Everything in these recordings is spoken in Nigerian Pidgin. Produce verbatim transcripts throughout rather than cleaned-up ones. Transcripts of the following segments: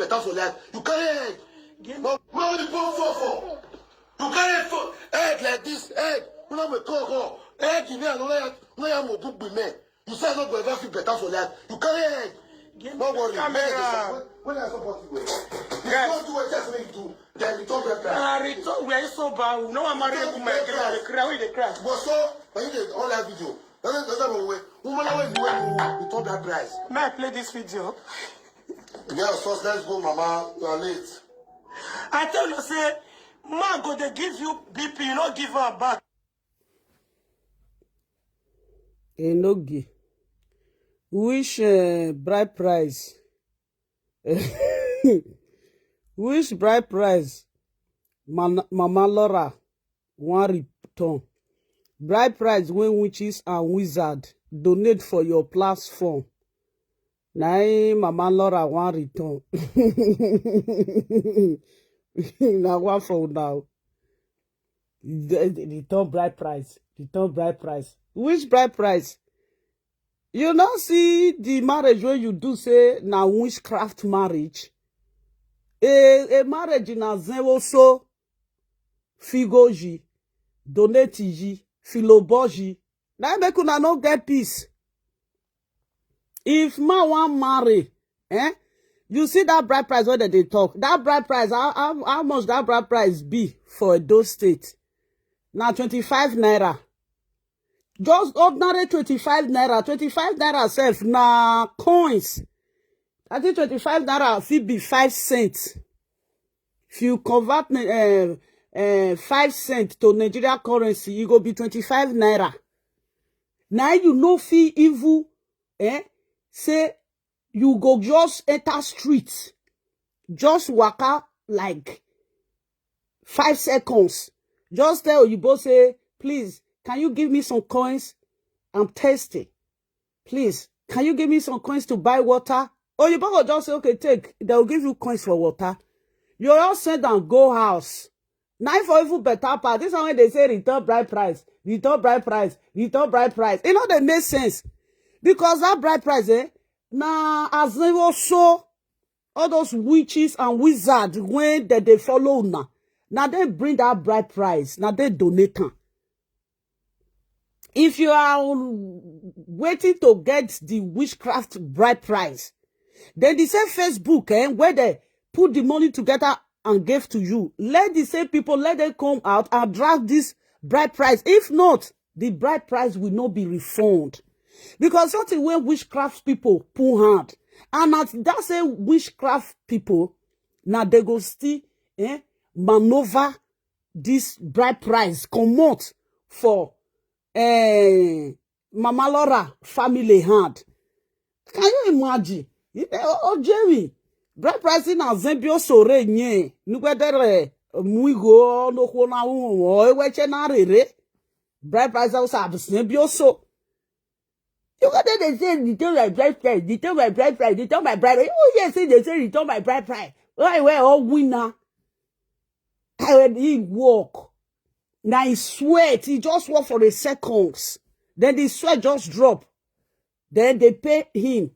better for life. You carry head. No, no, the bone fall for. You carry fo- head like this, head. You know me, go, go. Head, you know, no, no, no, no, no, no, you say I no go ever feel better for life. You carry head. No worry. Camera. When, when I support you, eh, if you don't do what just make you do, then you talk that time. Ah, return, we are sober. No one marry a woman again. They cry, we dey cry. But so, when you dey all that video, that's that's that way. Woman, when you when you return that price. May I play this video? Yes, first, let's go, mama. You are late. I tell you, say, man go dey give you B P, you no give her back. Enogi. Which uh, bride price? Which bride price? Man- Mama Laura wan return. Bride price wey witches and wizard donate for your platform. Na im Mama Laura wan return. Na one for una. Return bride price. Return bride price. Which bride price? You no see the marriage wey you do say na witchcraft marriage. A a marriage na zenwoso figoji donate yi filoboji. Na im make una no get peace. If man wan marry, eh? You see that bride price wey dem dey talk. That bride price, how, how, how much that bride price be for Edo State? Na twenty-five naira. Just ordinary twenty-five naira. Twenty-five naira sef na coins. I think twenty-five naira fit be five cents. If you convert uh, uh, five cents to Nigeria currency, e go be twenty-five naira. Now you no fit even eh, say you go just enter street, just waka like five seconds. Just tell Oyibo say, please, can you give me some coins? I'm thirsty. Please, can you give me some coins to buy water? Oyibo go just say, okay, take. They will give you coins for water. You all send and go house. Now for even better part, this one when they say return bride price, return bride price, return bride price. You know they make sense. Because that bride price, eh, na as they also all those witches and wizards when that they follow now. Now they bring that bride price. Now they donate am. If you are waiting to get the witchcraft bride price, then the same Facebook, eh, where they put the money together and gave to you, let the same people, let them come out and drag this bride price. If not, the bride price will not be refunded. Because something where witchcraft people pull hand. And as that same witchcraft people, now they go still eh, maneuver this bride price, comot for eh, Mama Laura family hand. Can you imagine? Ojemi, bride price na zembio sore nye, nukwedere muigo no kwona wo, eweche na rere. Bride price was absent, so. You got there, they say, they tell my bride price, they tell my bride price, they tell my bride price. You hear say they say, they tell my bride price. Why, where all winner? I heard he walk. Now he sweat, he just walk for a seconds. Then the sweat just drop. Then they pay him.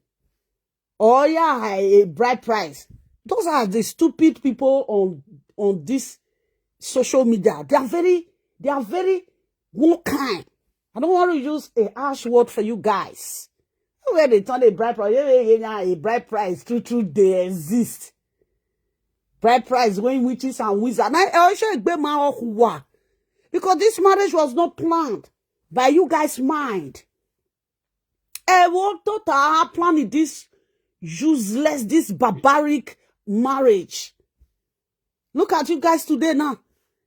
Oh yeah, a bride price. Those are the stupid people on on this social media. They are very, they are very one kind. I don't want to use a harsh word for you guys. Where they turn a bride price, yeah, yeah, yeah, yeah, a bride price, true, true, they exist. Bride price when witches and wizards. Now, I also expect my okuwa. Because this marriage was not planned by you guys' mind. Eh, what thought I plan this useless, this barbaric marriage? Look at you guys today now.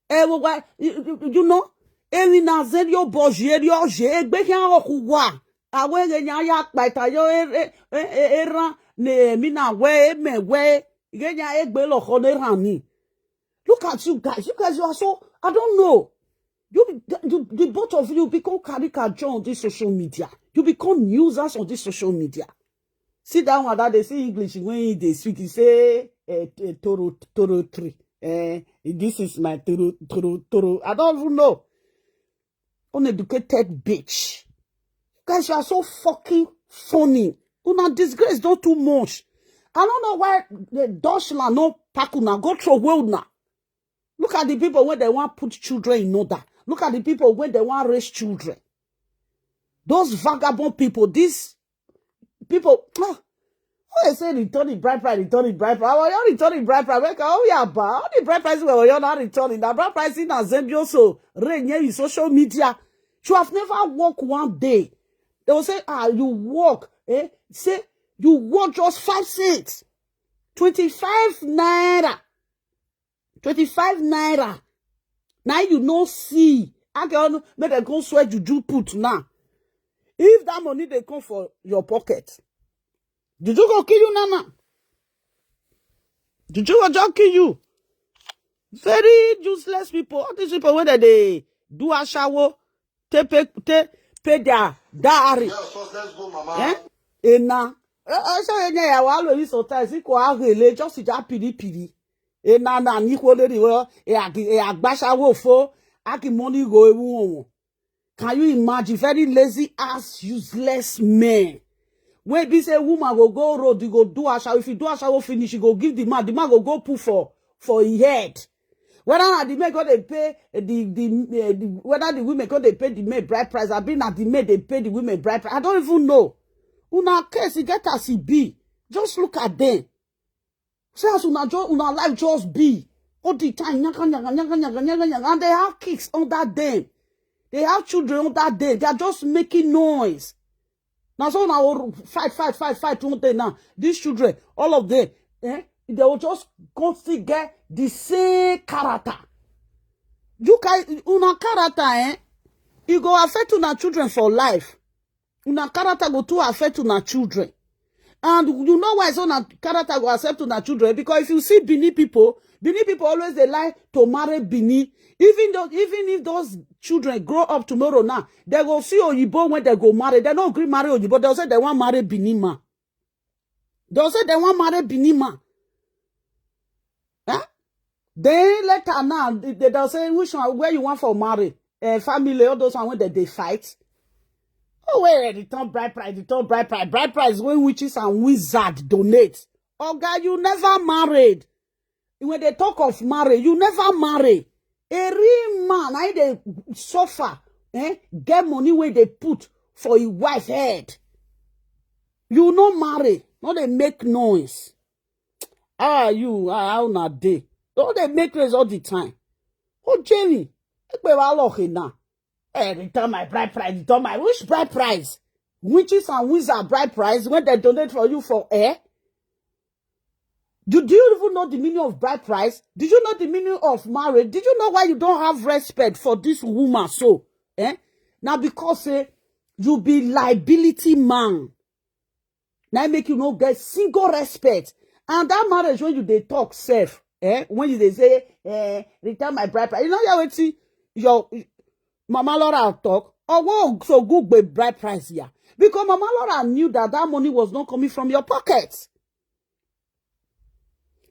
Eh, what, what, you, you, you know, Eri na zeri oboji, eri oje, egbe ya okuwa. Awe ge nya ya kpaita yo, e, e, e, e, era, ne, mi na we, me we. Ge nya egbe lo ho ne rani. Look at you guys. You guys, you are so, I don't know. You, you, the both of you become caricature on this social media. You become nuisance on this social media. See that one that they see English when they speak, he say, eh, eh, toro, toro tree. Eh, this is my toro, toro, toro. I don't even know. Uneducated bitch. Guys, you are so fucking funny. Una disgrace don't too much. I don't know why the Dutchland no pack una, go throw away una. Look at the people when they want put children in order. Look at the people when they want raise children. Those vagabond people, these people, ah, oh, they say return the bride price, return the bride price. Oh, you return the bride price. Make all we are ba, all the bride prices were you not returning. The bride price in Zambia so reign here in social media. You have never worked one day. They will say, ah, you work, eh? Say you work just five cents, twenty-five naira, twenty-five naira. Now you no see. I can make them go swear juju put now. If that money they come for your pocket, juju go kill you, nana. Juju go just kill you. Very useless people. All these people, whether they do ashawo, they pay, they pay their dowry. Yes, so let's go, mama. Eh? Ena. Eh, eh, so, eh, yeah, I always sometimes, it go out, eh, just sit down, pity, pity. Ena, na, ni, ko, le, ri, wo, eh, agi, eh, agbashawo fo, aki money go, eh, wo, wo. Can you imagine? Very lazy ass, useless men. When be say woman go go road, you go do ashawo. If you do ashawo finish, you go give the man. The man go go put for, for his head. Whether na the men go dey pay, eh, the, the, eh, the, whether the women go dey pay the men bride price, I be na the men they pay the women bride price. I don't even know. Una case, e get as e be. Just look at them. See as una, ju-, una life just be. All the time, nyaga, nyaga, nyaga, nyaga, nyaga, nyaga. And they have kids under them. They have children under them. They are just making noise. Now, so now, fight, fight, fight, fight, one day now. These children, all of them, eh, they will just constantly get the same character. You can, una character, eh? E go affect una children for life. Una character go too affect una children. And you know why so na character go affect una children? Because if you see Benin people, Benin people always they like to marry Benin. Even though, even if those children grow up tomorrow now, they go see Oyibo when they go marry. They no agree marry Oyibo. They'll say they want marry Benin man. They'll say they want marry Benin man. Eh? Then later now, they, they'll say, which one, where you want for marry? Eh, family, all those one when they, they fight. Oh, where return bride price, return bride price, bride price when witches and wizard donate. Oga, you never married. When they talk of marry, you never marry. A real man, I they suffer, eh? Get money where they put for your wife head. You no marry, no they make noise. How are you? How, how na day? Don't they make noise all the time? Oh, Jerry, ekpe wa lo he na. Eh, return my bride price, return my, which bride price? Witches and wizard bride price when they donate for you for air? Do, do you even know the meaning of bride price? Did you know the meaning of marriage? Did you know why you don't have respect for this woman? So, eh? Now because, eh, you be liability man. Now make you no get single respect. And that marriage when you they talk self, eh? When you they say, eh, return my bride price. You know, you wait your Mama Laura talk. Oh, whoa, so good with bride price here. Because Mama Laura knew that that money was not coming from your pocket.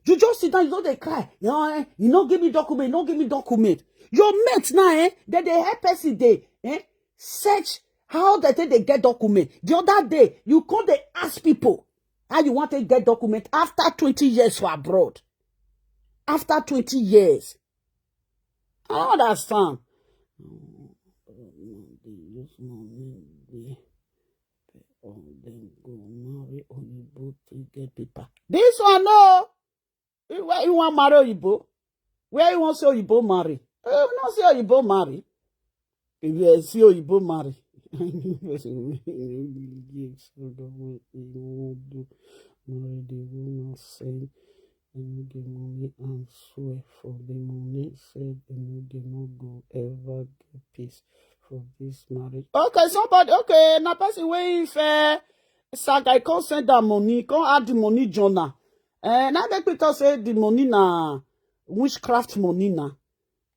You just sit down, you know they cry. You know, eh, you no give me document, no give me document. Your mate now, eh, that they help person they, eh, search how they take they get document. The other day, you come they ask people how you want to get document after twenty years for abroad. After twenty years. I don't understand. This one, eh, they, oh, then go marry Oyibo to get paper. This one, no. You, where you want marry Oyibo? Where you want see Oyibo marry? Eh, you not see Oyibo marry. If you see Oyibo marry, person wey dey give so the one wey you wan do marry the woman send, you no get money and swear for the money, said you no get, no go ever get peace for this marriage. Okay, somebody, okay, na person wey if, eh, Sagai come send that money, come add the money journal. Eh, na make people say the money na witchcraft money na.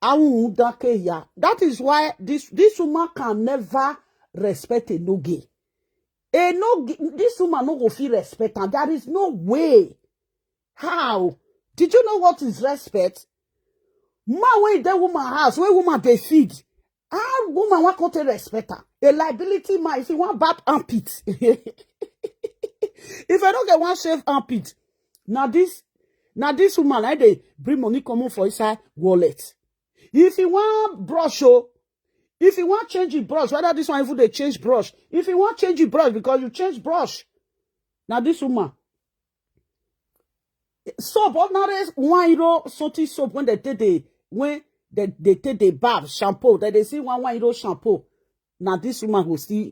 Awun dake ya. That is why this, this woman can never respect Enoge. Enoge, this woman no go fit respect am. There is no way. How? Did you know what is respect? Man wey dey woman house, wey woman dey feed. How woman wan come take respect am? A liability man, if you wan barb armpit. If I no get one shave armpit, Now this, now this woman, I dey bring money coming for inside wallet. If you want brush, oh, if you want change the brush, whether this one even dey change brush, if you want change the brush because you change brush, now this woman, soap, ordinary one euro something soap when they take the, when they, they take the bath shampoo, that they see one one euro shampoo. Now this woman will still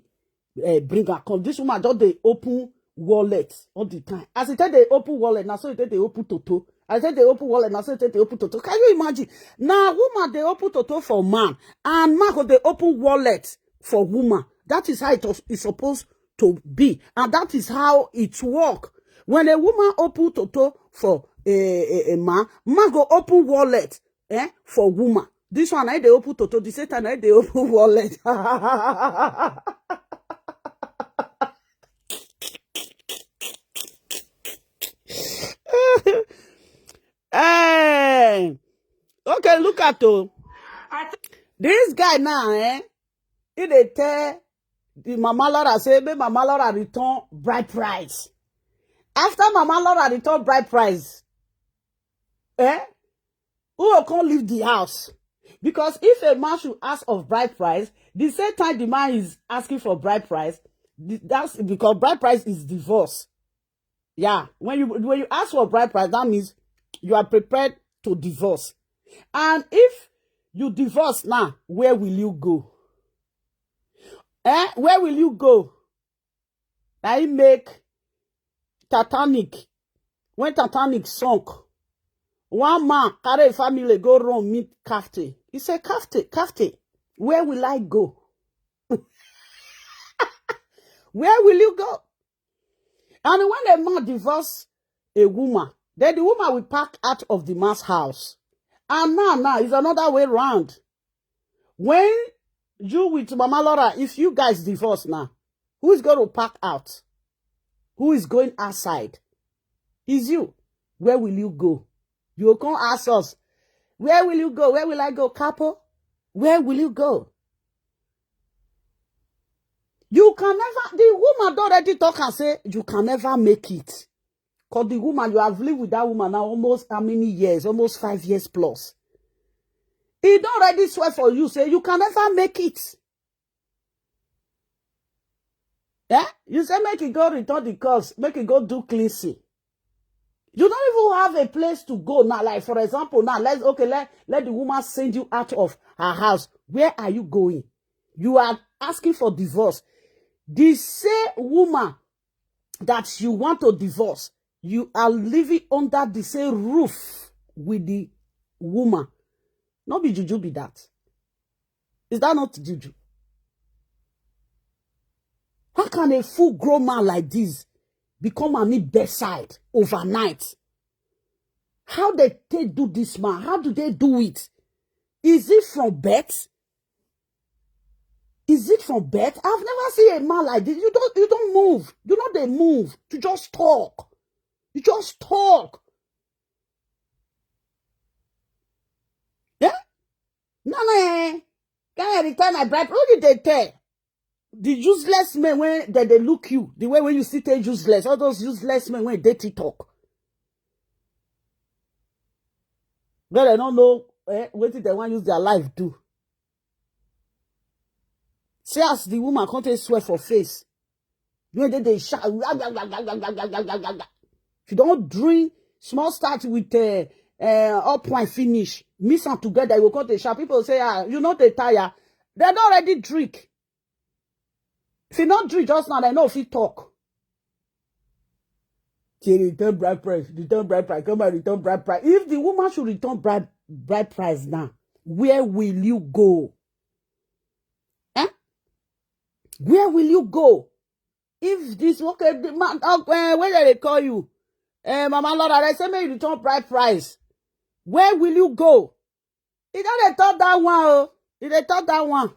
uh, bring her come. This woman just dey open wallet all the time. As e take dey open wallet, now so e take dey open toto. As e take dey open wallet, now so e take dey open toto. Can you imagine? Now woman dey open toto for man, and man go dey open wallet for woman. That is how it was, it's supposed to be, and that is how it work. When a woman open toto for a, a, a man, man go open wallet, eh, for woman. This one, I dey open toto. The same time, I dey open wallet. Eh, okay, look at, oh. This guy now, eh? He dey tell the Mama Laura say, make Mama Laura return bride price. After Mama Laura return bride price, eh? Who go come leave the house? Because if a man should ask of bride price, the same time the man is asking for bride price, th- that's because bride price is divorce. Yeah, when you, when you ask for bride price, that means you are prepared to divorce. And if you divorce now, where will you go? Eh? Where will you go? Now he make Titanic. When Titanic sunk, one man carry a family go run meet captain. He say, "Captain, captain, where will I go?" Where will you go? And when a man divorce a woman, then the woman will pack out of the man's house. And now, now is another way round. When you with Mama Laura, if you guys divorce now, who is going to pack out? Who is going outside? Is you. Where will you go? You come ask us, "Where will you go? Where will I go, Capo? Where will you go?" You can never, the woman don already talk and say, "You can never make it." Because the woman, you have lived with that woman now almost how many years? Almost five years plus. He don already swear for you, say you can never make it. Eh? You say make he go return the curse, make he go do cleansing. You don't even have a place to go now. Like, for example, now let's, okay, let, let the woman send you out of her house. Where are you going? You are asking for divorce. The same woman that you want to divorce, you are living under the same roof with the woman. No be juju be that. Is that not juju? How can a full grown man like this become an bedside overnight? How they take do this man? How do they do it? Is it from birth? Is it from birth? I've never seen a man like this. You don't, you don't move. You know they move. You just talk. You just talk. Yeah? No, no. Can I return my bride? Who did they tell? The useless men when they, they look you, the way when you see they useless, all those useless men when they TikTok. But I don't know, eh, what did they want use their life do? See as the woman can't take swear for face. When they, they shout, "If you don't drink, small start with uh, uh, up wine finish, mix am together, you go come dey shout." People say, "Ah, you know they tire." They don't already drink. If you not drink just now, they know if you talk. Say, "Return bride price, return bride price, come and return bride price." If the woman should return bride, bride price now, where will you go? Eh? Where will you go? If this, okay, the man, uh, uh, where they call you? Uh, Mama Laura, they say, "May you return bride price." Where will you go? He don't dey talk that one, oh. He dey talk that one.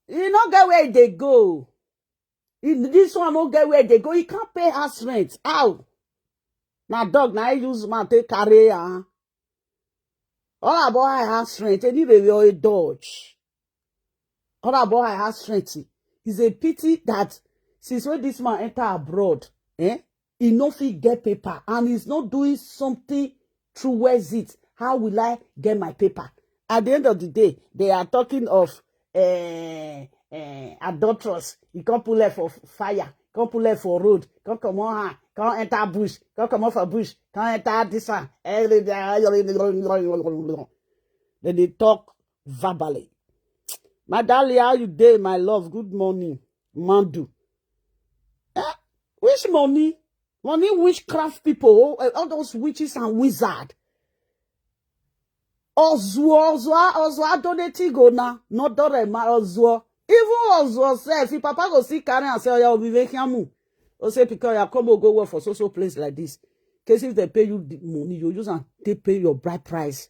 He no get where they go. He, this one no get where they go. He can't pay house rent. How? Now dog, now he use man take carry, ah. All about her house rent. Anyway, we are a dodge. All about her house rent. It's a pity that since when this man enter abroad, eh? He no fit get paper and he's not doing something towards it. How will I get my paper? At the end of the day, they are talking of uh, uh, adulterers. You can't pull her for fire, can't pull her for road, can't come on her, can't enter bush, can't come off a bush, can't enter this one. Then they talk verbally. My darling, how you dey, my love? Good morning, Mandu. Eh? Which money? Money witchcraft people, eh, all those witches and wizards. Ozuo, Ozuo, Ozuo, donate go na, not dore ma Ozuo. Even Ozuo sef, if papa go see carry and say, "Oya, obi ve kiamu." O say, "Because you come go work for so so place like this." Case if they pay you the money, you use and they pay your bride price.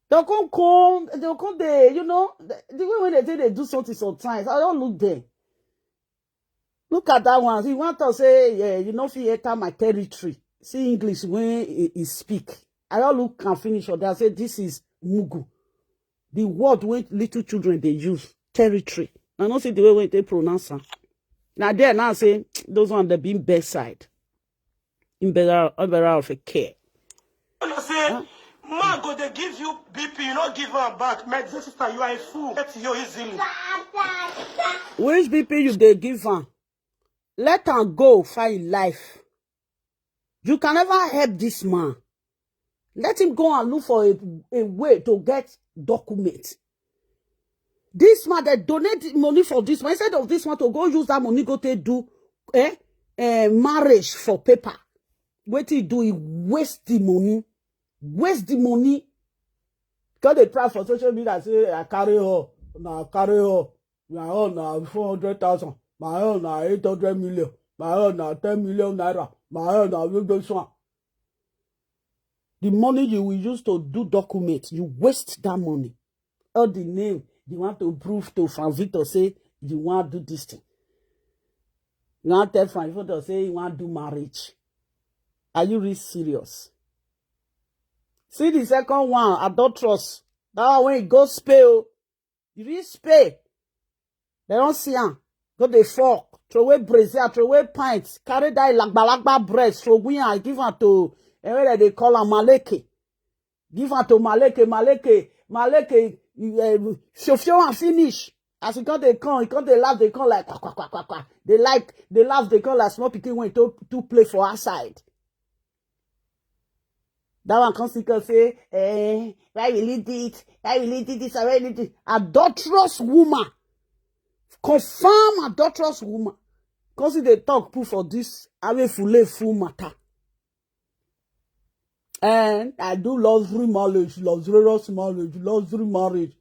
They'll come, come, they'll come there, you know, the, the way when they say they do something sometimes, I don't look there. Look at that one. He want to say, "Yeah, you know, if you enter my territory." See English when he, he speak. I all look can finish or they say, "This is Mugu." The word when little children they use, territory. I don't see the way when they pronounce am. Now there now say, those one they been bedside. In better, in better of a care. You say, man go they give you B P, you not give her back. My dear sister, you are a fool. Get you easily. Which B P you they give am? Let am go find life. You can never help this man. Let him go and look for a, a way to get document. This man, they donate the money for this man. Instead of this one to go use that money, go take do eh, eh, marriage for paper. What he do, he waste the money. Waste the money. Because they try for social media, say, "I carry her, now I carry her. My own na four hundred thousand, my own na eight hundred million, my own na ten million naira, my own na this one." The money you will use to do document, you waste that money. All the name, they want to prove to Frank Victor say you want do this thing. You want tell Frank Victor say you want do marriage. Are you really serious? See the second one, adulterous. That one when he go spell, you reach pay. They don't see am. Go dey fuck. Throw away brazier, throw away pints. Carry that lagba lagba breast. Throw away and give am to, eh, where they call am, Maleke. Give am to Maleke, Maleke, Maleke. Uh, show show and finish. As he come, they come, he come, they laugh, they come like, "Kwa, kwa, kwa, kwa, kwa." They like, they laugh, they come like small pikin when to, to play for outside. That one come still come say, "Eh, why will he do it? Why will he do this? Why will he do it?" Adulterous woman. Confirm adulterous woman. Come see they talk put for this away full full matter. And I do luxury marriage, luxurious marriage, luxury marriage.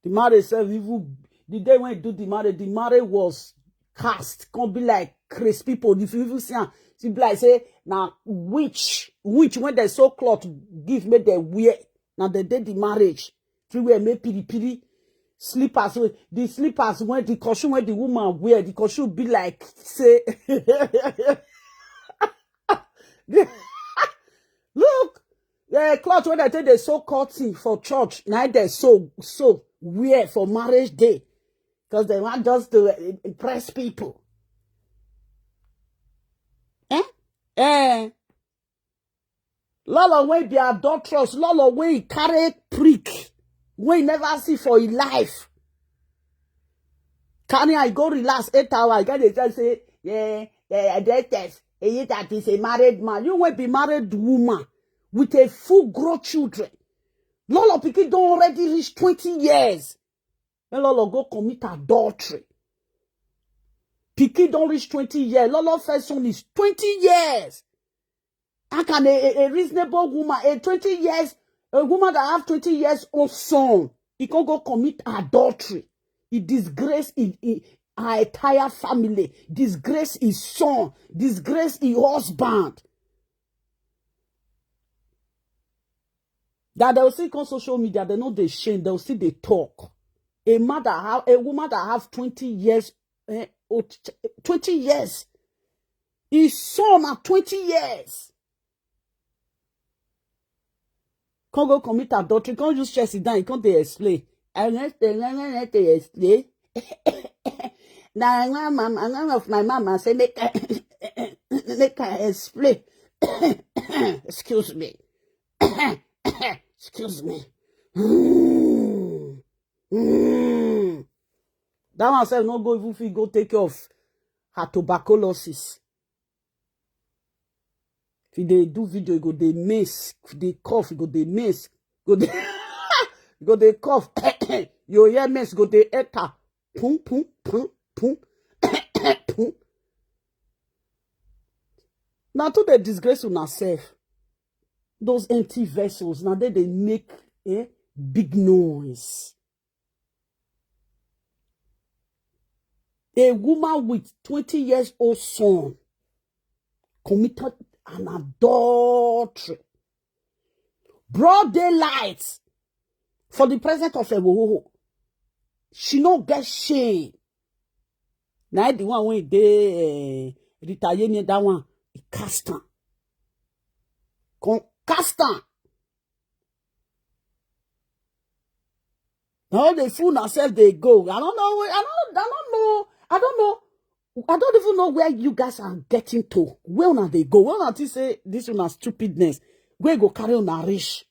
The marriage self, even the day when you do the marriage, the marriage was cast. Can't be like Chris people. If you even see am, she be like say, "Now which, which when they so cloth give me they wear. Now they did the marriage. Three wear me piri piri slippers. The slippers when the costume when the woman wear, the costume be like say." Look, the cloth when I take they so cutting for church, now they so so wear for marriage day, because they want just to uh, impress people. Eh? Eh? Lolo wey be adulterous, Lolo wey carry prick, wey never see for his life. Carry I go relax eight hours. I get the tell say, yeah, yeah, I get test. He that is a married man. You will be married woman with a full grown children. Lolo pikin don already reach twenty years. Then Lolo go commit adultery. Pikin don reach twenty years. Lolo first son is twenty years. How can a, a, a reasonable woman, a twenty years, a woman that have twenty years old son, he can go commit adultery? He disgrace in, in her entire family, disgrace his son, disgrace his husband. That they will see on social media, they know they shame, they will see they talk. A mother, have a woman that have twenty years, eh, old ch- twenty years. His son are twenty years. Can't go commit adultery, can't use chest down, can't they explain? I want to, I want to explain. Now I want mama, I want of my mama say make Make I explain. Excuse me. Excuse me. Mm. Mm. That one sef no go even fit go take care of her tuberculosis. If you dey do video, you go dey mace, if you dey cough, you go dey mace, go dey, you go dey cough. You hear mace, go dey enter. Pum, pum, pum, pum, pum. Now to dey disgrace una sef. Those empty vessels, now they dey make eh, big noise. A woman with twenty years old son committed an adultery. Broad daylight for the presence of a woho. She no get shame. Now the one wey dey uh, retire me that one, he cast am. Come cast am. Now they fool themselves, they go. I don't know. I don't. I don't know. I don't know. I don't even know where you guys are getting to. Where una they go? Where una think say this una stupidness? Where go carry una reach?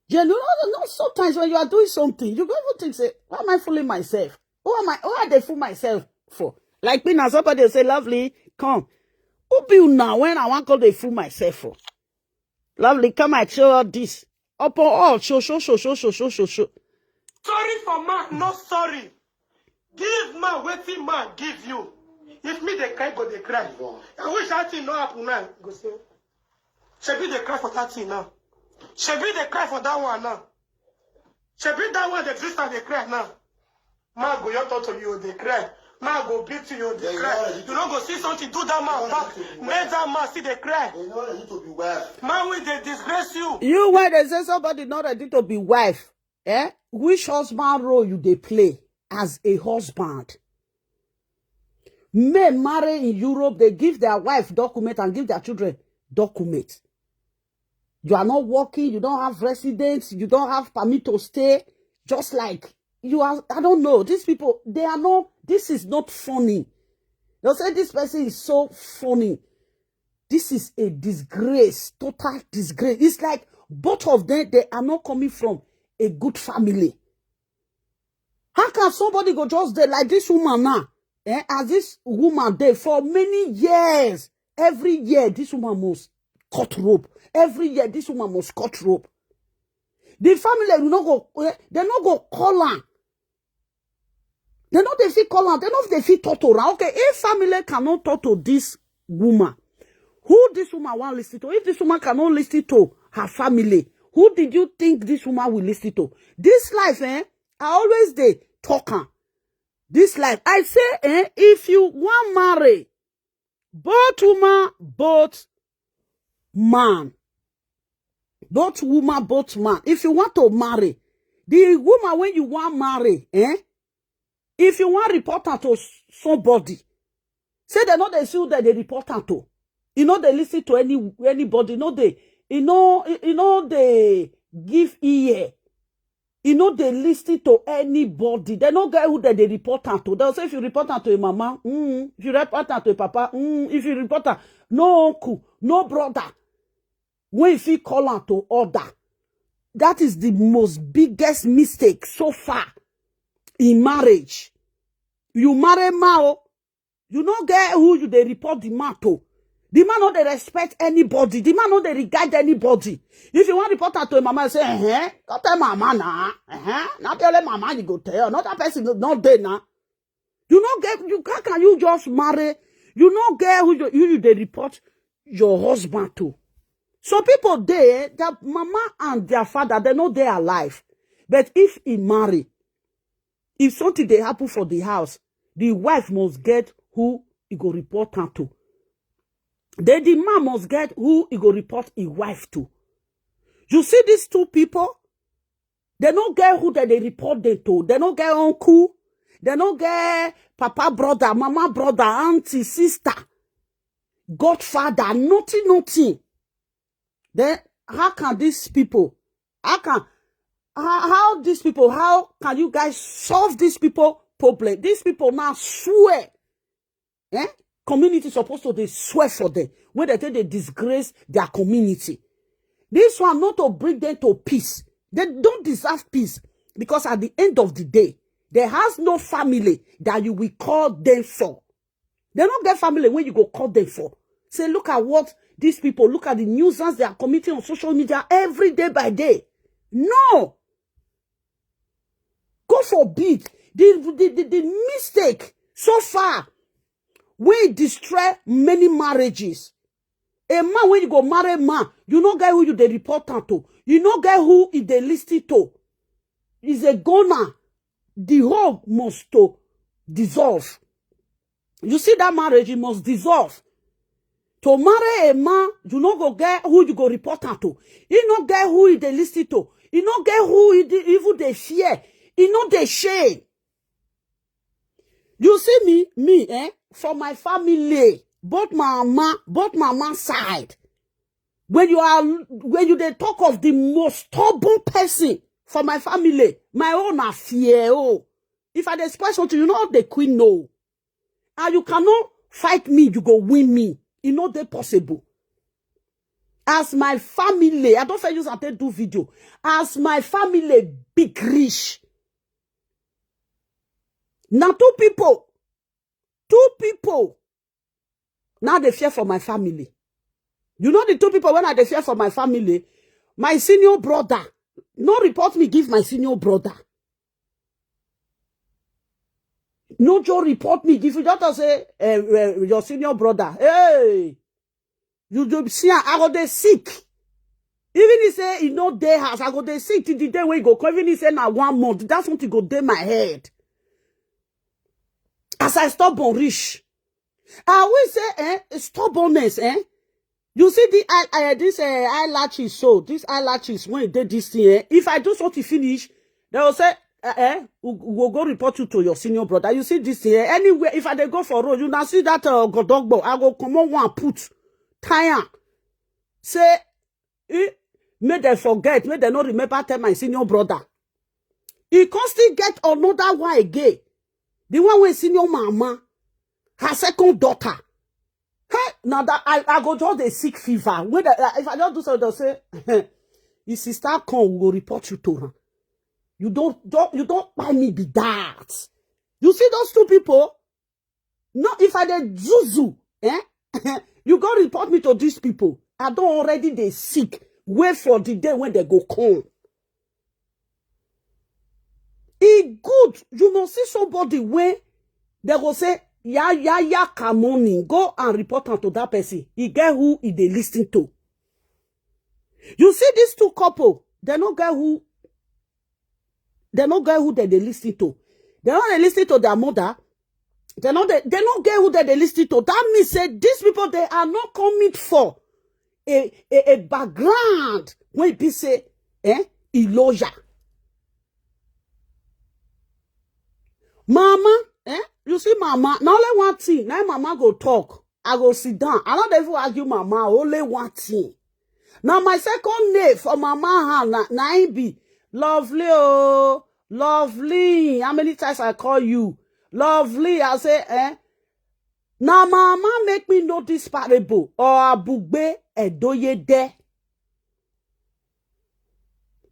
You know, no, sometimes when you are doing something, you go even think, say, why am I fooling myself? Who am I? Who are they fool myself for? Like me now, somebody will say, lovely, come. Who be you now when I want call they fool myself for? Lovely, come and show all this. Upon all, show, show, show, show, show, show, show, show. Sorry for man, no sorry. Give man wetin man give you. If me dey cry, go dey cry. I wish that thing no happen now. Go say, shebi dey cry for that thing now. Shebi dey cry for that one now. Shebi that one dey sister dey cry now. Man go your turn to you dey cry. Man go beat you dey Yeah, cry. yeah, you You no go see something do that man back. Make that man still dey cry. You know you to be wife. Man wey dey disgrace you. You why they say somebody not ready to be wife? Eh? Which husband role you they play as a husband? Men marry in Europe, they give their wife document and give their children document. You are not working, you don't have residence, you don't have permit to stay. Just like you are, I don't know. These people, they are not, this is not funny. They'll say this person is so funny. This is a disgrace, total disgrace. It's like both of them, they are not coming from a good family. How can somebody go just there like this woman now? Eh, as this woman there for many years, every year this woman must cut rope. Every year this woman must cut rope. The family will not go. Eh, they not go call her. They know they feel call her. They know they feel torture her. Okay, if family cannot talk to this woman, who this woman want listen to? If this woman cannot listen to her family, who did you think this woman will listen to? This life, eh? I always dey talk am. This life, I say, eh? If you want marry, both woman, both man, both woman, both man. If you want to marry, the woman when you want marry, eh? If you want report her to s- somebody, say they know they see who that they report her to. You know they listen to any anybody. No they, you know, you know they give ear. You know they listen to anybody. They no get who that they report her to. They'll say if you report her to a mama, mm, if you report her to a papa, mm, if you report her, no uncle, no brother. When if he call her to order, that is the most biggest mistake so far in marriage. You marry mao, you no get who you they report the man to. The man no they respect anybody. The man no they regard anybody. If you want report her to a mama, say, eh, go tell mama na, eh, not tell mama you go tell, not that person no, not there now. You no get you how can you just marry? You no get who you, who you they report your husband to. So people there, their mama and their father, they know they are alive. But if he marry, if something they happen for the house, the wife must get who he go report her to. Then the man must get who he go report his wife to. You see these two people, they no get who that they report them to. They no get uncle. They no get papa brother, mama brother, auntie, sister, godfather, nothing, nothing. Then how can these people? How can how, how these people? How can you guys solve these people problem? These people now swear Eh? Community supposed to dey swear for them when they take dey disgrace their community. This one not to bring them to peace. They don't deserve peace, because at the end of the day, there has no family that you will call them for. They don't get family when you go call them for. Say, look at what these people, look at the nuisance they are committing on social media every day by day. No. God forbid. The, the, the, the mistake so far will destroy many marriages. A man, when you go marry a man, you no get who you dey report am to. You no get who e dey listen to. Is a goner. The whole must to dissolve. You see that marriage, it must dissolve. To marry a man, you no go get who you go report am to. He no get who he dey listen to. He no get who he dey, even dey fear. He no dey shame. You see me, me, eh? For my family, both my mama, both my mama side. When you are, when you dey talk of the most stubborn person for my family, my own na fear. Oh, if I dey spoil something, you know the queen know. And you cannot fight me, you go win me. E no dey possible. As my family, I don't fair use and take do video. As my family big rich. Now two people, two people. Now they fear for my family. You know the two people when I dey fear for my family? My senior brother. No report me, give my senior brother. No joe report me, give you just say uh, uh, your senior brother. Hey, you do see, I go dey sick. Even he say he no dey house, I go dey sick till the day when he go come. Even he say na one month, that's what he go dey my head. As I stubborn rich, I will say, eh, stubbornness, eh? You see the eye, uh, this uh, eyelashes, so this eyelashes when they this thing, eh? If I do something finish, they will say, eh, eh, we will go report you to your senior brother. You see this thing, eh? Anywhere, if I dey go for road, you now see that uh, godogbo, I go come on one put, tie am. Say, eh, make them forget, make them not remember tell my senior brother. He can still get another one again. The one with senior mama, her second daughter. Hey, now that I, I go just a sick fever. When the, uh, if I don't do so, they'll say, your sister come, we will report you to her. You don't, don't you don't buy me be that. You see those two people? No, if I dey zuzu, eh? You go report me to these people. I don't already dey sick. Wait for the day when they go come. E good, you must see somebody when they go say, ya ya ya, come on, go and report am to that person. He get who he dey listen to. You see these two couple, they no get who they no get who they dey listen to. They no dey listen to their mother. They no dey, they no get who they dey listen to. That means say these people, they are not coming for a, a, a background when be say, eh, a lawyer. Mama, eh, you see mama, na only one thing, na mama go talk. I go sit down. I no dey even argue mama, only one thing. Now my second name for mama hand na, na im be Lovely oh, Lovely. How many times I call you? Lovely, I say, eh? Now mama make me know this parable. Or Abugbe Edoyede.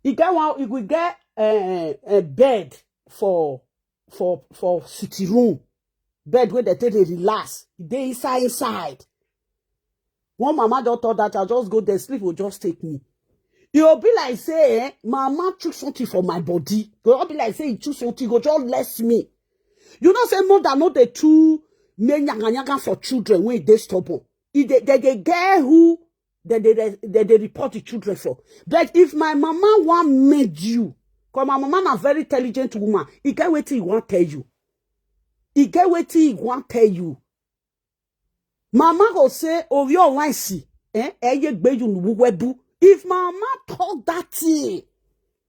E get one, e go get a, a bed for for for sitting room, bed where they take dey relax. E dey inside inside. One mama just thought that I just go there, sleep will just take me. E go be like say, eh, mama chook something for my body. E go be like say e chook something, e go just less me. You know say mother no dey too make nyaga nyaga for children when e dey stubborn. E dey, they dey get who they dey, they dey report the children for. But if my mama wan made you, cause my mama na very intelligent woman, e get wetin e wan tell you. E get wetin e wan tell you. Mama go say, Ovi Owaisi, eh, eye gbe you nubu webu. If mama talk that thing,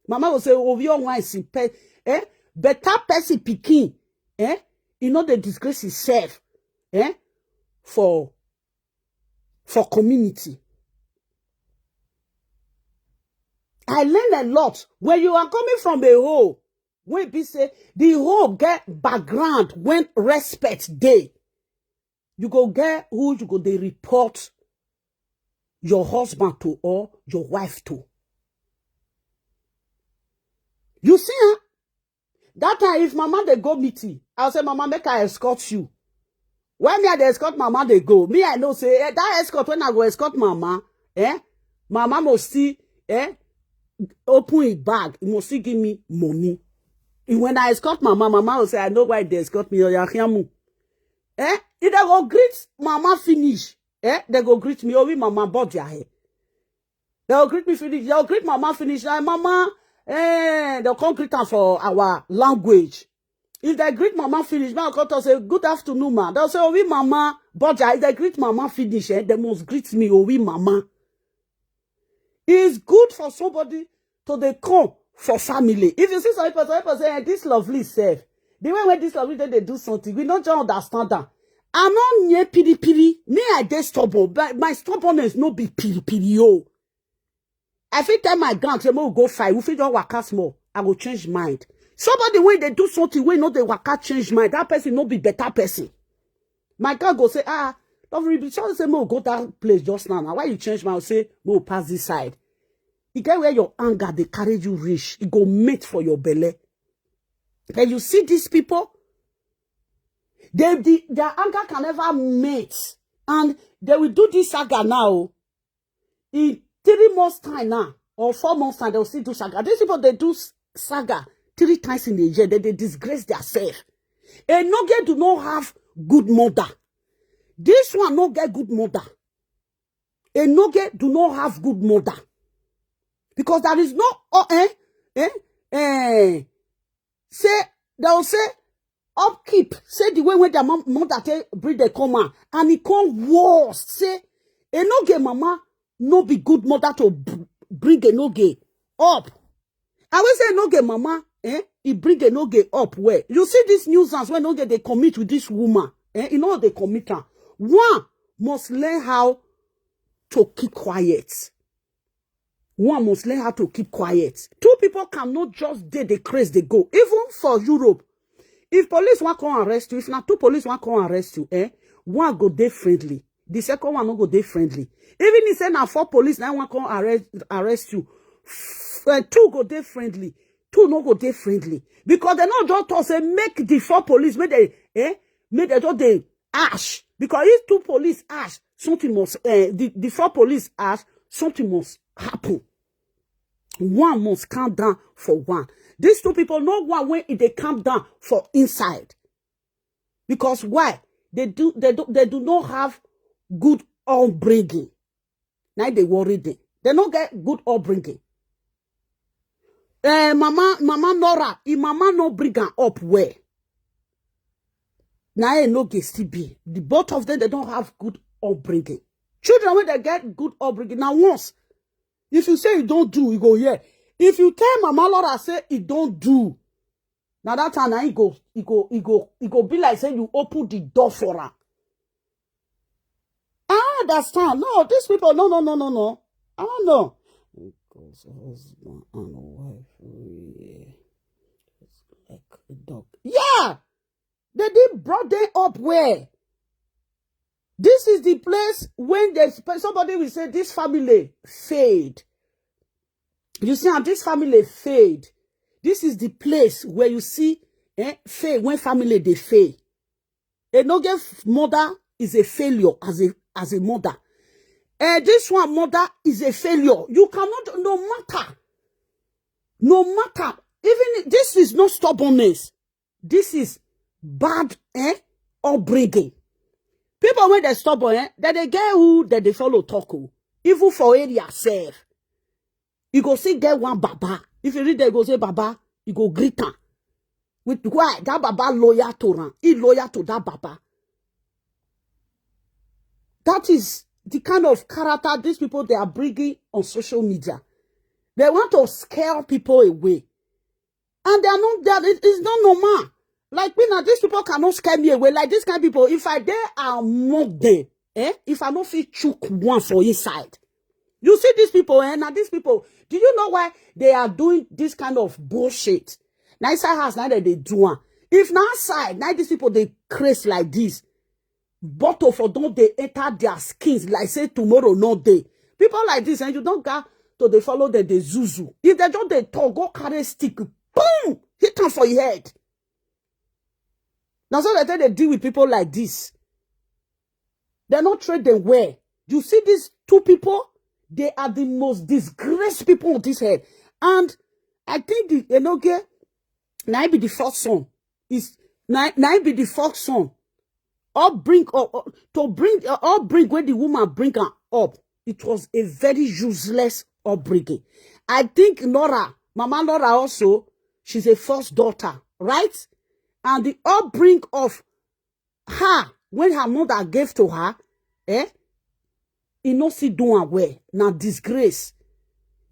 mama go say, Ovi Owaisi, pe, eh, better person pikin, eh, e no dey disgrace himself, eh, for for community. I learn a lot. When you are coming from a hole, when be say the hole get background when respect dey. You go get who you go dey report your husband to or your wife to. You see, eh? That time, if mama dey go meeting, I'll say, "Mama, make I escort you." When me I dey escort mama dey go, me I know say, eh, that escort, when I go escort mama, eh, mama must still, eh, open his bag. He must still give me money. And when I escort mama, mama will say, "I know why they escort me. Oya, hiamu." Eh? If they go greet mama finish, eh, they go greet me. Owi mama, bow their head. They go greet me finish. They go greet mama finish. Like, "Mama, eh," they'll come greet her for our language. If they greet mama finish, now come to say, "Good afternoon, ma." They'll say, "Owi mama, bow their." If they greet mama finish, eh, they must greet me, "Owi mama." It's good for somebody to dey come for family. If you see some people, some people say, "Eh, this lovely self." The way when this lovely dey, dey do something, we no just understand that. I no nye piri piri. Me, I dey stubborn, but my stubbornness no be piri piri o. I fit tell my gang say, "Make we go fight." We fit just waka small. I go change mind. Somebody when they do something, when no dey waka change mind, that person no be better person. My gang go say, "Ah, don't really be sure say make we go that place just now. Now why you change mind?" I say, "Make we pass this side." You get where your anger dey carry you reach. It go mate for your belly. Then you see these people, they, the, their anger can never mate. And they will do this saga now. In three months' time now, or four months' time, they'll still do saga. These people, they do s- saga three times in a year. Then they disgrace themselves. Enoge do not have good mother. This one no get good mother. Enoge do not have good mother. Because there is no, oh, eh, eh, eh, say, they'll say, upkeep. Say the way when their mom, mother take breed the come out, and it come worse. Say, Enoge mama no be good mother to b- bring Enoge up. I will say Enoge mama, eh? He bring Enoge up well. You see this nuisance when Enoge they commit with this woman, eh? You know they commit her. One must learn how to keep quiet. One must learn how to keep quiet. Two people cannot just dey the craze they go. Even for Europe, if police want come arrest you, if not two police want come arrest you, eh, one go dey friendly. The second one no go dey friendly. Even if say na four police now want come arrest arrest you, f- eh, two go dey friendly. Two no go dey friendly because they no just talk say make the four police make they eh make they just dey ash, because if two police ash, something must eh, the, the four police ash, something must happen. One must calm down for one. These two people, no one when if they calm down for inside. Because why? They do they do they do not have good upbringing. Now they worry them. They don't get good upbringing. Eh, mama, mama Nora, if mama no bring her up well. Now I no get still be. The both of them they don't have good upbringing. Children when they get good upbringing now once, if you say you don't do, you go here. If you tell mama Laura say you don't do, now that time now he go, he go, he go, he go be like say you open the door for her. I understand. No, these people, no, no, no, no, no. I don't know. Because husband and wife, yeah. It's like a dog. Yeah, they did brought them up where. This is the place when they sp- somebody will say this family failed. You see how this family failed. This is the place where you see eh, fail when family they fail. A no get mother is a failure as a as a mother. Eh, this one mother is a failure. You cannot, no matter, no matter. Even this is not stubbornness. This is bad eh, upbringing. People when they stubborn, eh, that they get who that they follow talk. Oh. Even for area self, you go see get one baba. If you read, they go say baba, you go greet am. With why that baba loyal to am, he loyal to that baba. That is the kind of character these people they are bringing on social media. They want to scare people away. And they are not that it- it's not normal. Like me now, these people cannot scare me away. Like these kind of people, if I dare among them, eh? If I don't feel chook one for inside. You see these people, eh? Now these people, do you know why they are doing this kind of bullshit? Now inside house, now that they do one. If now outside, now these people they craze like this. bottle for don dey enter their skins like say tomorrow no dey. People like this, and you don got to dey follow them, dey zuzu. If they just dey talk, go carry stick, boom, hit them for your head. Now so they take dey deal with people like this. They no treat them well. You see these two people, they are the most disgraced people on this earth. And I think the Enoge, na be the first son. Is na na be the first son. Upbring or, or to bring uh, upbring when the woman bring her up, it was a very useless upbringing. I think Nora, Mama Nora also, she's a first daughter, right? And the upbring of her when her mother gave to her, eh? E no see do am well. Na disgrace.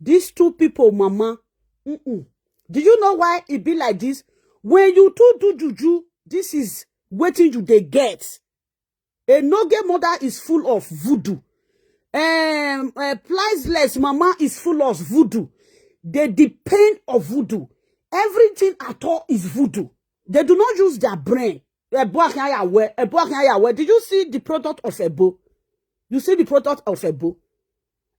These two people, mama. Mm-mm. Do you know why it be like this? When you two do juju, this is wetin you dey get. Enoge mother is full of voodoo. Um, uh, Priceless mama is full of voodoo. They depend on voodoo. Everything at all is voodoo. They do not use their brain. Ebo Akinyawe, Ebo Akinyawe. Did you see the product of Ebo? You see the product of Ebo?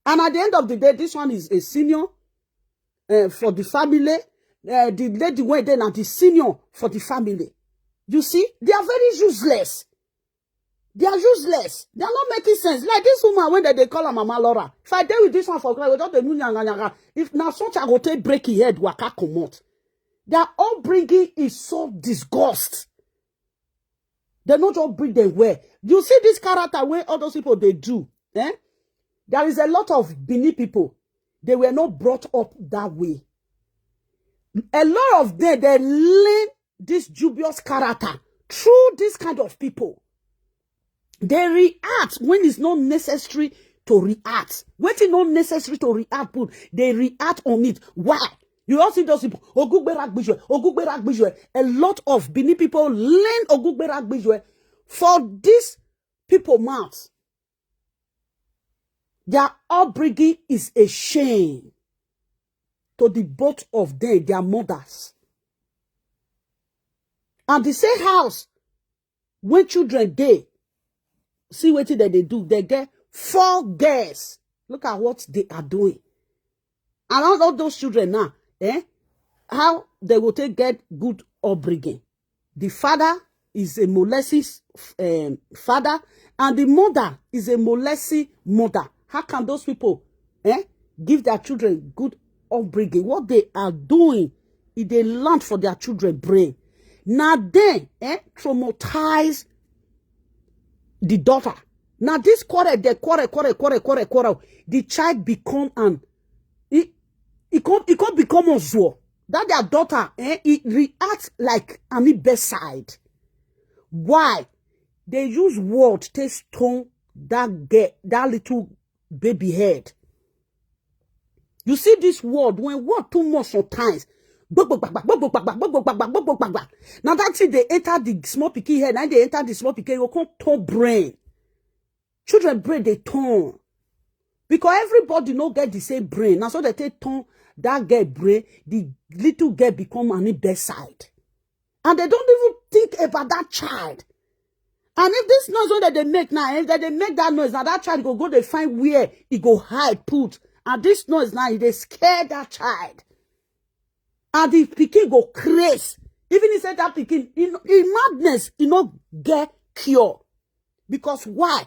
And at the end of the day, this one is a senior uh, for the family. Uh, the lady went there and the senior for the family. You see, they are very useless. They are useless. They are not making sense. Like this woman, when they, they call her Mama Laura. If I deal with this one for ground, without the new nyanga nyanga, if now such I go take break his head, waka comot. Their upbringing is so disgust. They not just bring them well. You see this character where all those people they do. Eh? There is a lot of Benin people. They were not brought up that way. A lot of them, they learn this dubious character through this kind of people. They react when it's not necessary to react. When it's not necessary to react, but they react on it. Why? You all see those people. Ogugbera gbijwe, Ogugbera gbijwe. A lot of Benin people learn Ogugbera gbijwe for this people mouth. Their upbringing is a shame to the both of them, their mothers. And the same house, when children dey, see wetin dem dey do, they get four girls. Look at what they are doing. And all, all those children now, eh? How they will take get good upbringing? The father is a molesting um, father, and the mother is a molesting mother. How can those people eh, give their children good upbringing? What they are doing, if they land for their children brain. Now then, eh, traumatize the daughter. Now this quarrel, they quarrel, quarrel, quarrel, quarrel, quarrel. The child become an it it come it come become a war. That their daughter, eh, it reacts like an bedside. Why? They use word to stone that girl, that little baby head. You see this word, when word too much sometimes, gbogbogbagba, gbogbogbagba, gbogbogbagba, gbogbogbagba. Now that thing they enter the small pikin head, and they enter the small pikin, you come turn brain. Children brain they turn. Because everybody no get the same brain. Now so they take turn that girl brain, the little girl become an bedside. And they don't even think about that child. And if this noise wey dem dey make now, if dem dey make that noise, now that child go go dey find where he go hide put. And this noise now, e dey scare that child. And the pikin go craze. Even he said that pikin, in, in madness, he no get cure. Because why?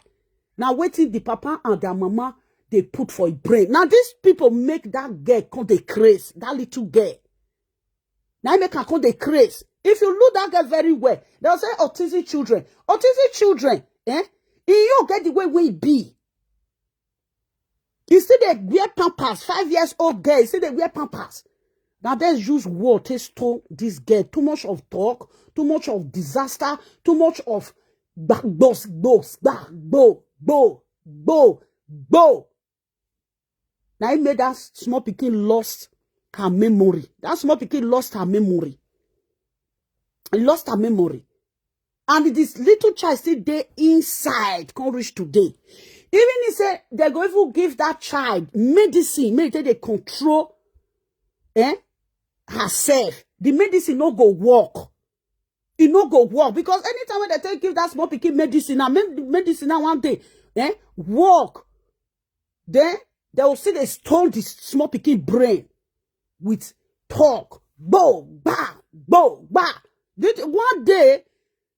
Now waiting the papa and their mama, they put for a brain. Now these people make that girl come dey craze, that little girl. Now make her come dey craze. If you look that girl very well, they'll say autistic children. Autistic children, eh? In you get the way we be. You see they wear pampers, five years old girl, you see they wear pampers. Now they use word to stone this girl. Too much of talk, too much of disaster, too much of gbagbo, gbagbo, gbagbo, gbagbo. Now it made that small pikin lost her memory. That small pikin lost her memory. He lost her memory. And this little child still dey inside, come reach today. Even he say they go even give that child medicine, make they control eh, herself. The medicine no go work. E no go work, because anytime wey dem take give that small pikin medicine, na med- medicine na one day, eh, work. Then they will see, they stone the small pikin brain with talk. Gbo, gba, gbo, gba. This one day,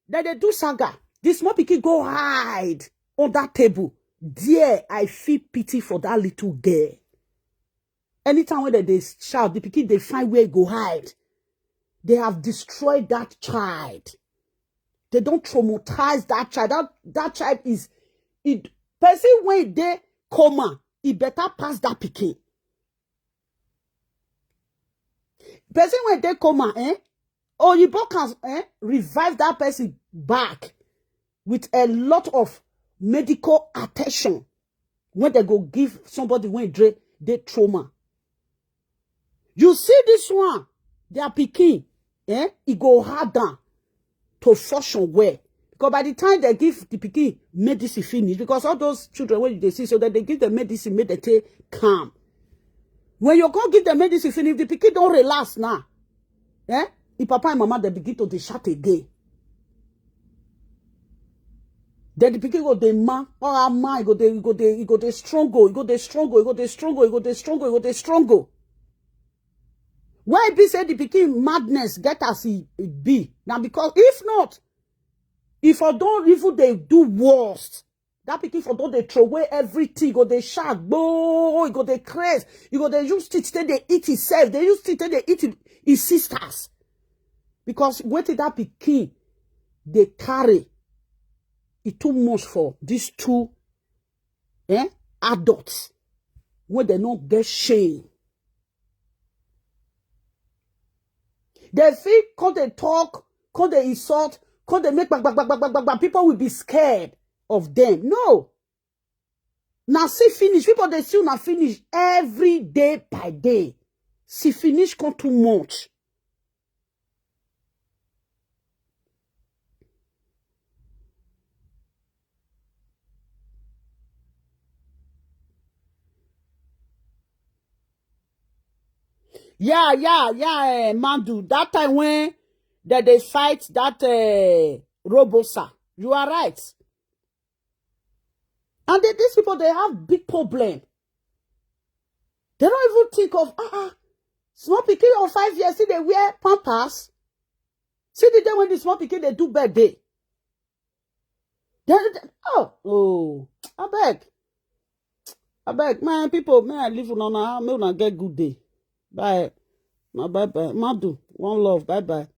then they do saga. This small pikin go hide on that table. There, I feel pity for that little girl. Anytime when they, they shout, the pikin, they find where go hide. They have destroyed that child. They don't traumatize that child. That, that child is, it, person when they coma, it better pass that pikin. Person when they coma, eh? Oyibo can, eh, revive that person back with a lot of medical attention when they go give somebody when they, they trauma. You see this one, their pikin, eh? It go hard down to function well. Because by the time they give the pikin medicine finish, because all those children when they see, so that they give the medicine, make they take calm. When you go give the medicine finish, if the pikin don't relax now, eh? If papa and mama, they begin to dey shout again. Then the pikin go dey ma, or a ma, e go dey, e go dey, e go dey struggle, e go dey struggle, e go dey struggle, e go dey struggle, e go dey struggle. Why be say the pikin madness get as e e be? Now because if not, if I don't even they do worst, that pikin for don't they throw away everything, go they shark, boy, go they craze, you go they use teach, then they eat himself, they use teach, then they eat him, his sisters. Because what did that pikin they carry? It too much for these two, eh, adults when they not get shame. They feel, come they talk, come they insult, come they make bang, bang, bang, bang, bang, bang, bang. People will be scared of them. No. Now see finish. People they see now finish every day by day. See finish come too much. Yeah, yeah, yeah, eh, Mandu. That time when that they fight that uh, Robosa, you are right. And they, these people, they have big problem. They don't even think of ah uh-uh, small pikin of five years. See they wear pampers. See the day when the small pikin they do birthday. Then, oh, oh, I beg. I beg, my people, may I leave una now. May una get good day. Bye. Now, bye bye. Madu, one love. Bye bye.